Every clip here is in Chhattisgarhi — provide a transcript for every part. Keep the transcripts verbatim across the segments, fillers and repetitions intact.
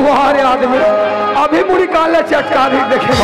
वाह रे आदमी, अभी मुड़ी काले चटका भी देखे।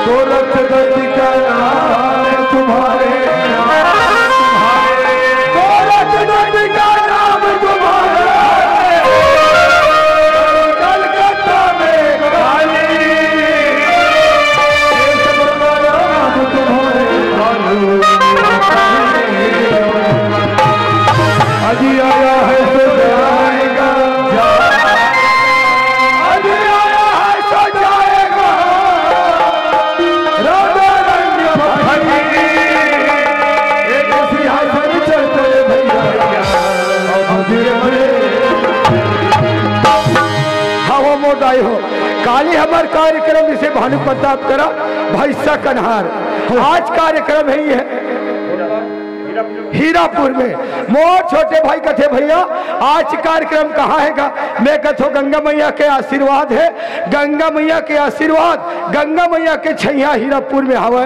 गोरखनाथ का नाम तुम्हारे, गोरखनाथ का नाम तुम्हारे, कलकत्ता में काली, ये सब का नाम तुम्हारे। अजी आया है तो जाएगा, अजी आया है तो जाएगा। राधा रंग भंगी, एक सिंहासन चढ़ते भैया, अब गिर पड़े। हाँ, वो मोदाई हो। काली हमार कार्यक्रम, इसे भानु प्रताप करा, भैसा कन्हार। आज कार्यक्रम है ये हीरापुर में। मोर छोटे भाई कथे, "भैया, आज कार्यक्रम कहाँ है गा?" मैं कथो, "गंगा मैया के आशीर्वाद है, गंगा मैया के आशीर्वाद, गंगा मैया के छैया हीरापुर में हवे।"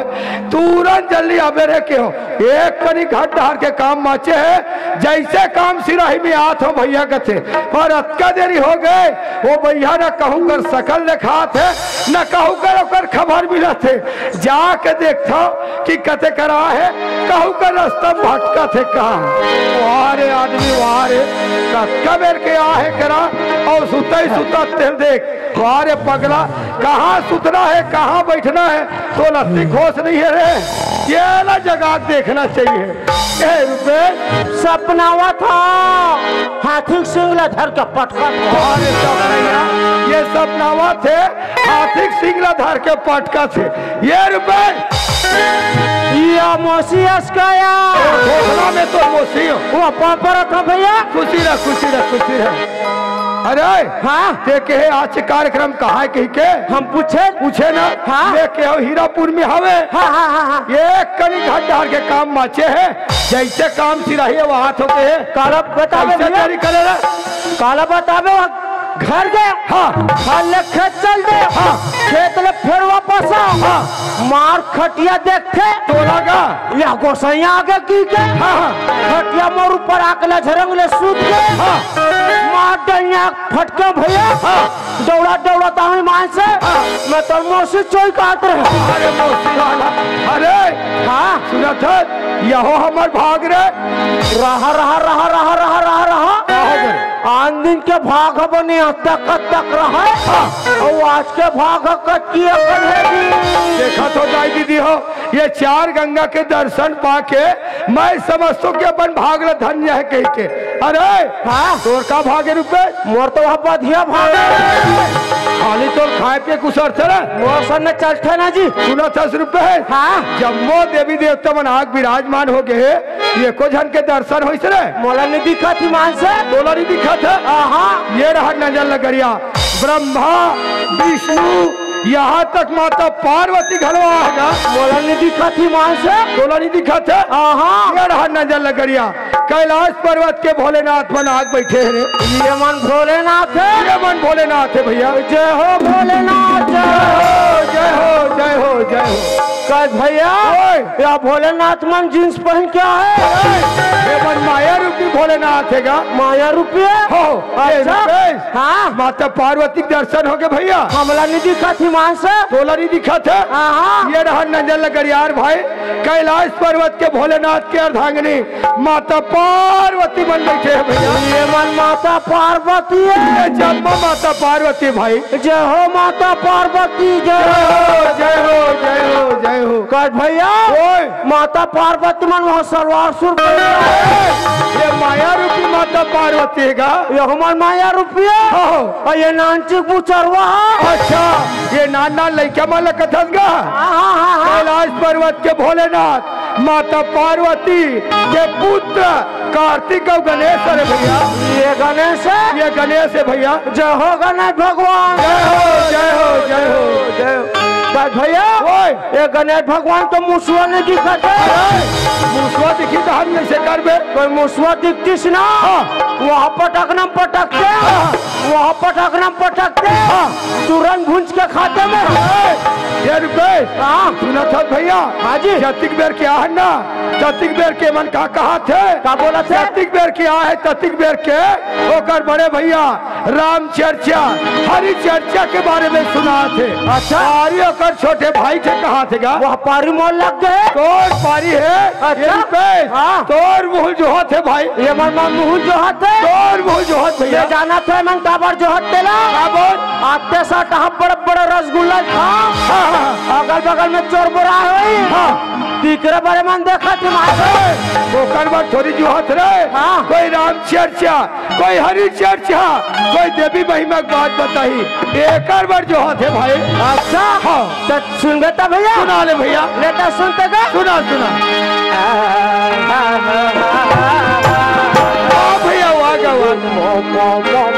तुरंत जल्दी आबे रे के हो, एक कनी घाट डहार के काम माचे है, जैसे काम सिराही में आत हो भैया कथे, पर अतका देरी हो गए, वो भैया न कहूँ कर सकल देखात है, न कहूँ कर ओकर खबर मिलत है। जाके देखथव कि कते करा हे, कहूँ का रास्ता भटकत हे का। वाह रे आदमी, वाह रे, कतका बेर के आहे करा, अउ सुतई सुतत तेल देख। वाह रे पगला, कहाँ सुतना हे, कहाँ बैठना हे, तो लत्ती खोस नहीं हे रे। ये ला जगा के देखना चाहिए। ए रुपेश, सपनावत हो, हाथी के सींग ला धर के पटकत हो। वाह रे सपना, ये सपनावत हे, हाथी के सींग ला धर के पटकत हे। ये रुपेश, या मौसी अस का या? घोषणा में तो मौसी हो। वो पाँव परत हो भैया। खुशी रह, खुशी रह, खुशी रह। अरे, हाँ? ते कहे आज के कार्यक्रम कहाँ हे कही के? हम पूछे? पूछे ना? हाँ? मैं कहे हीरापुर में हवे। हाँ, हाँ, हाँ, हाँ। एक कनी घाट डहार के काम माचे हे, जैसे काम सिराही हे, वहाँ थोके हे। काला बतावे कैसे भैया? तैयारी करे रे? काला बतावे, घर गए। हाँ। खाली खेत चल दे। हाँ। खेत ले फेर वापस आ। हाँ। मार खटिया देखथे। तोला का? या गोसैया आगे की के। हाँ, हाँ। खटिया मोर ऊपर आके ले झरंग ले सूत के। हाँ। मार डैया फटके भैया। हाँ। दौड़ा दौड़ा ताही मान से। हाँ। मैं तो मौसी चोई काट रहे। अरे मौसी वाला। अरे। हाँ। सुनत हे, यहो हमर भाग रे। रहा, रहा, रहा। का हो गए? आन दिन के भाग ह बने तक तक रहे, हाँ। अउ आज के भाग ह कतकी अकन हे जी। देखा तो दाई दीदी हो, ये चार गंगा के दर्शन पाके मैं समझतो कि अपन भाग ला धन्य हे कही के। अरे, हाँ। तोर का भाग हे रुपेश? मोर तो वह बधिया भाग हे। खाली तोर खाए पिए कुछ अर्थ हे ना? मोर सन चलथे ना जी। सुनत हस रुपेश? हाँ। जम्मो देवी देवता मन आके विराजमान हो गए हे, एको झन के दर्शन होइस रे? मोला नहीं दिखत हे मान से। तोला नहीं दिखत हे? आहा। ये रहा नजर लगरिया, ब्रह्मा, विष्णु, यहाँ तक माता पार्वती घलो आ गा। मोला नहीं दिखत हे मान से। तोला नहीं दिखत हे? आहा। ये रहा नजर लगरिया, कैलाश पर्वत के भोलेनाथ मन आके बैठे हे रे। ये मन भोलेनाथ हे। ये मन भोलेनाथ हे भैया। जय हो भोलेनाथ, जय हो, जय हो, जय हो, जय हो। कहे भैया, ओए। या भोलेनाथ मन जींस पहन के आहे? ओए, ये मन माया रूपी भोलेनाथ हे गा। माया रूपी हे? हो, ये अच्छा। रुपेश, हाँ। माता पार्वती के दर्शन हो गए भैया। हमला नहीं दिखत हे मान से। तोला नहीं दिखत हे? हाँ, हाँ। ये रहा नजर लगरिया भाई, कैलाश पर्वत के भोलेनाथ के अर्धांगिनी माता पार्वती मन बैठे हे भैया। ये मन माता पार्वती हे। ये जम्मो माता पार्वती भाई। जय हो माता पार्वती, जय जय हो, जय हो, जय हो, जय हो। कहे भैया, ओए। माता पार्वती मन वहाँ सलवार सूट पहने हे। ये माया रूपी माता पार्वती हे गा। ये हमर माया रूपी हे। हो। अउ ये नानचिक बुचरवा हे। अच्छा, ये नान नान लइका मन ला कथस गा। हाँ, हाँ, हाँ, हाँ। कैलाश पर्वत के भोलेनाथ, माता पार्वती के पुत्र कार्तिक अउ गणेश हे रे भैया। ये गणेश हे? ये गणेश हे भैया। जय हो गणेश भगवान। जय हो, जय हो, जय हो। जय हो। बस भैया, ओए। ये गणेश भगवान तो मुसुआ नहीं दिखत हे। अरे, मुसुआ दिखी तो हम कैसे करबे? कोई मुसुआ दिखतीस ना, हाँ। वहाँ पटकना पटकते, हाँ। वहाँ पटकना पटकते, हाँ। तुरंत भूंज के खाते में। अरे, ये रुपए, हाँ। सुनत हस भैया? हाँ जी। जतिक बेर के आहे ना, ततिक बेर के मन का कहाथे? का बोलथे? जतिक बेर के आहे, ततिक बेर के ओकर बड़े भैया राम चर्चा, हरि चर्चा के बारे में सुनाथे। अच्छा। पारी ओकर छोटे भाई के कहाथे गा। वह पारी मोर लग गए। तोर पारी हे, अच्छा। ये रुपेश, हाँ। तोर मुँह जोहत हे भाई। ये मन मन मुँह जोहत हे। तोर मुँह जोहत भैया। ये जानत हे मन काबर जोहत तेला? का बोल? आते साथ हम बड़े बड़े रसगुल्ला खा। हाँ, हाँ, हाँ। अगल बगल में चोर बोरा होई। हाँ। तीकरे बड़े मन देखत हे मारे। ए, ओकर बर थोड़ी जोहत रे। हाँ। कोई राम चर्चा, कोई हरि चर्चा, कोई देवी महिमा के बात बताही, एकर बर जोहत हे भाई। अच्छा। हाँ। त सुनबे त भैया? सुना ले भैया। ले त सुन त गा। सुना, सुना। हाँ भैया, वाह, वाह, वाह।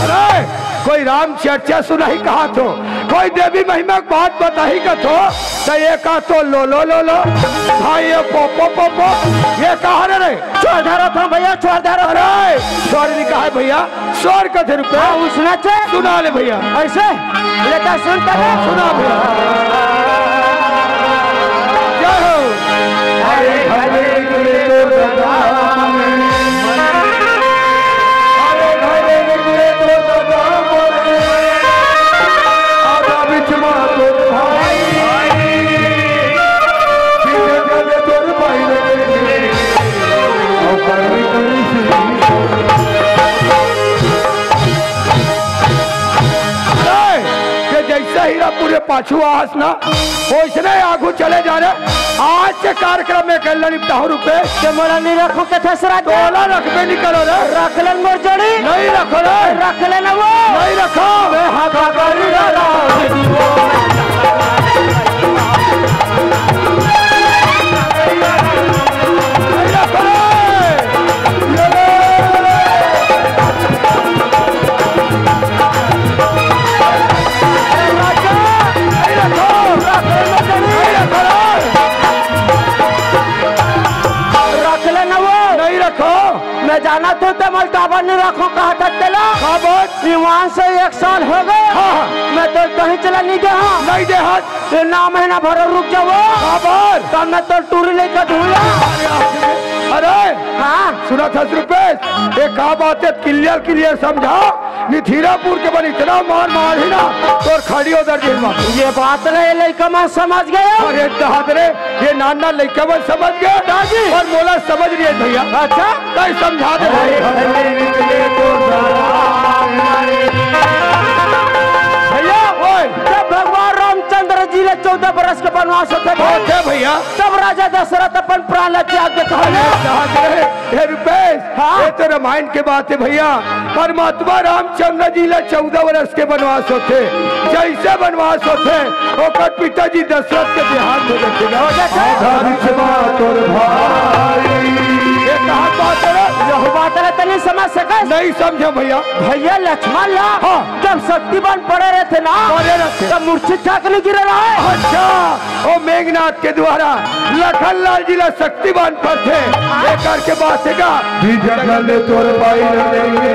अरे, कोई राम चर्चा सुनाही कहाथो, कोई देवी महिमा के बात बताही कथो, त ये कहाथो लो लो लो लो, हाँ ये पो पो पो पो, ये कहा रे रे? छोड़ धरो था भैया, छोड़ धरो। अरे, छोड़ नहीं कहा है भैया, छोड़ कथे रुपए। हाँ, उसने चे। सुना ले भैया। ऐसे? लेता सुन तक। सुना भैया। जय हो। अरे घर में निकले तो दरबार में। अरे घर में निकले तो दरबार में। आधा बिच मार तो भाई। बिच कर दे तोर भाई रे। और कर भी करी सी। ए, के जैसे हीरापुर में पाछू आहस ना, वैसने आगू चले जा रे। आज के कार्यक्रम में कल निपटाहूं रुपे। के मोला नहीं रखो के थसरा दे। तोला रखबे नहीं करो रे। रख लेन मोर जोड़ी। नहीं रखो रे। रख लेना वो। नहीं रखो। मैं हाथ करी रे। रख ले न वो। नहीं रखो। मैं जानत हूँ ते मोला काबर नहीं रखो, कहा था तेला। काबर? ईमान से एक साल हो गए। हाँ, हाँ। मैं तो कहीं चला नहीं गया। नहीं दे हाथ। ये नौ महीना भर रुक जाओ। काबर? तब मैं तो टूरी लेकर ढूंढा। अरे, अरे। हाँ। सुना था रुपेश, ये का बात है? क्लियर, क्लियर समझा। मिथिलापुर के बन इतना मार मार ही ना, तोर खड़ी उधर जेल में। ये बात नहीं, लइका मन समझ गए। अरे दाद रे, ये नाना लइका मन समझ गए। दादी। और मोला समझ नहीं है भैया। अच्छा। नहीं समझा दे भाई। भैया, ओए। जब भगवान रामचंद्र जी ले चौदह बरस के बनवास होते भाई। होते भैया। तब राजा दशरथ अपन प्राण ला त्याग देता है। अरे दाद रे, हे रुपेश, हाँ? ये तो रामायण के बात है भैया। परमात्मा रामचंद्र जी ला चौदह बरस के बनवास होथे। जैसे बनवास होथे, ओकर पिताजी दशरथ के देहांत हो जाथे ना। हो जाथे। आधा बिच मा तोर भाई। ये कहाँ बात है रे? यहू बात ला तनी समझ सकस? नहीं समझे भैया। भैया लक्ष्मण ला हाँ। जब शक्ति बाण पड़े रहथे ना, पड़े रहथे। तब मूर्छित था के नहीं गिरे रहे। अच्छा। ओ मेघनाथ के द्वारा लखन लाल जी ला शक्ति बाण पड़थे। एकर के बात हे का? बीजा जल तोर पाई न देंगे।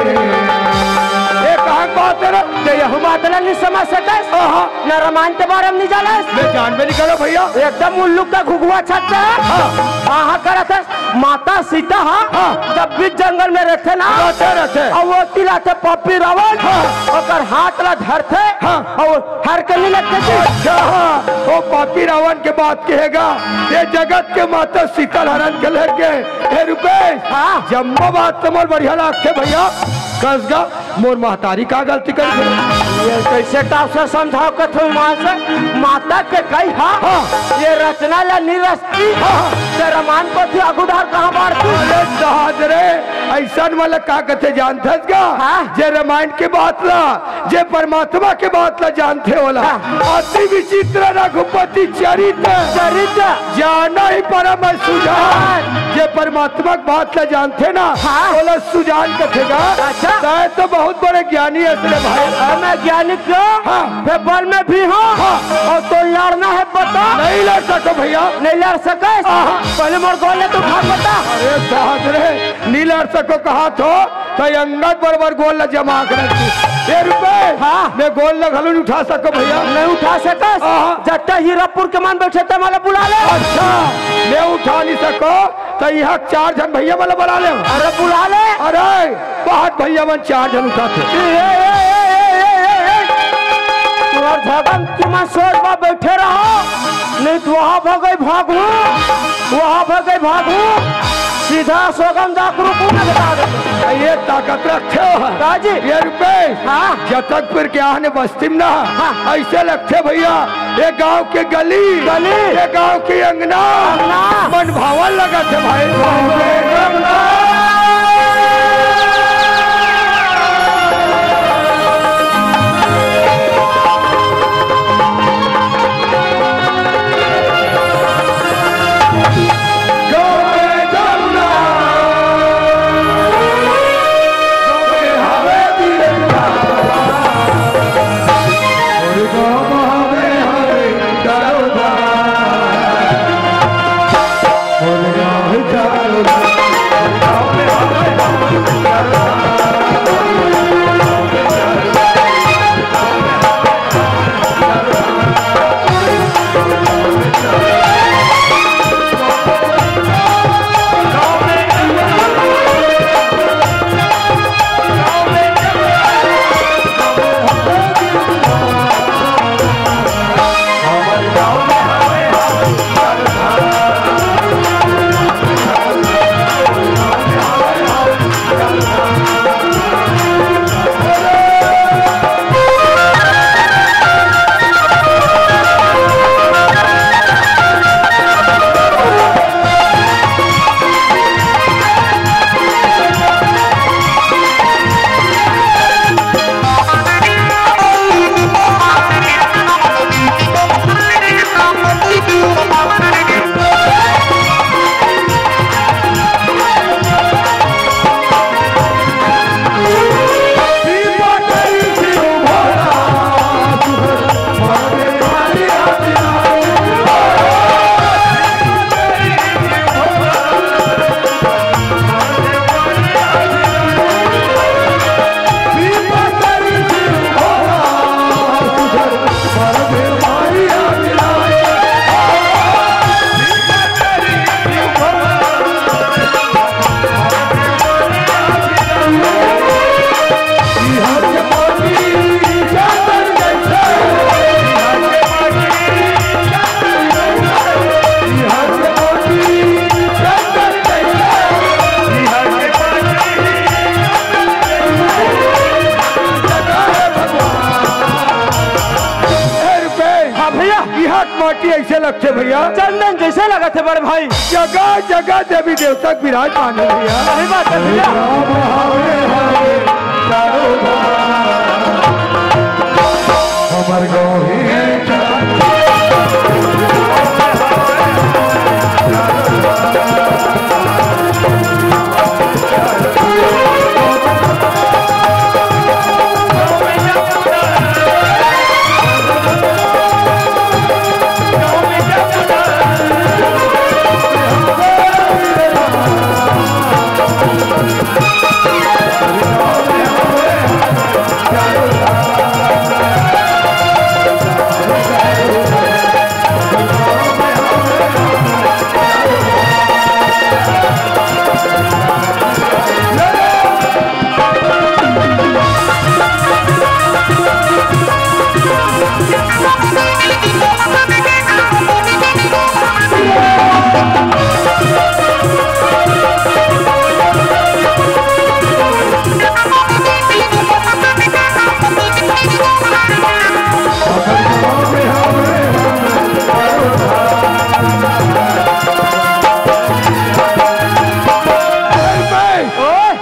ए कहाँ के बात हे रे? ते यहू बात ला नहीं समझ सकस? हाँ, हाँ। न रामायण के बारे में नहीं जानस? मैं जानबे नहीं करो भैया। एकदम उल्लू का घुघुआ छाता है। हाँ। हाँ, हाँ, करत है। माता सीता हा, हाँ। जब बीच जंगल में रहथे ना, रहथे, रहथे। अउ वो तिलाथे पापी रावण, हाँ। ओकर हाथ ला धरथे, हाँ। अउ हर के नहीं लगथे जी। अच्छा, हाँ। वो पापी रावण के बात कहेगा, ये जगत के माता सीता हरण के लग गए। हे रुपेश, हाँ। जम्मो बात तो मोर बढ़िया लागथे भैया, कसगा मोर महतारी का गलती कर दे? ये कैसे टाप से समझाओ कथो ईमान से? माता के कही हा? हाँ। ये रचना ला नी रचती। हाँ। ते रामायण पोथी अगुधार कहाँ बाढ़ती? अरे दाद रे, अइसन वाला का कथे जानथस का? हाँ। जे रामायण के बात ला, जे परमात्मा के बात ला जानथे ओला। हाँ। अति विचित्र रघुपति चरित। चरित। जानहि परम सुजान। हाँ। जे परमात्मा के बात ला जानथे ना, हाँ। ओला सुजान कथे गा। अच्छा। तैं तो बहुत बड़े ज्ञानी हस रे भाई। अरे मैं ज्ञानी क्यों? हाँ। मैं बल में भी हूँ। हाँ। अउ तो लड़ना हे बता। नहीं लड़ सकों भइया। नहीं लड़ सके? हाँ। पहले मोर गोल ले तो भाग बता। अरे साहब रे, नहीं लड़ सकों कहा थो, तो अंगद बरोबर गोल ला जमा कर रखी। ए रुपेश, हाँ। मैं गोल ला घलो नहीं उठा सकों भइया। नहीं उठा सकस? हाँ। जब तक हीरापुर के मन बइठे ते मोला बुला ले। अच्छा, मैं उठा नहीं सकों, तो इहाँ चार झन भइया मोला बुला ले। अरे बुला ले। अरे, बहुत भइया मन चार झन उठाथे। ए, ए, ए, ए। तुँहर झगन तुमन सोच में बइठे रहो, नहीं तो वहाँ भगई भागहूँ, वहाँ भगई भागहूँ, सीधा सोगन दा के रुकहूँ ना बता दे। ये ताकत रखे हो। का जी? ए रुपेश, हाँ। जतकपुर के आने बस्ती में ना, हाँ। अइसे लगथे भइया, ये गांव के गली, गली। ये गांव के अंगना, अंगना। मन भावन लगथे भाई। ए रुपेश, हाँ भइया। इहाँ के माटी अइसे लगथे भइया। चंदन जइसे लगथे बड़े भाई। जगह जगह देवी देवता के विराजमान हे भइया। सही बात हे भइया। हमर गाँव हे।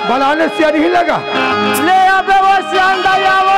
बलाने से नहीं लगा। ले अबे वो श्याम दाई आवो।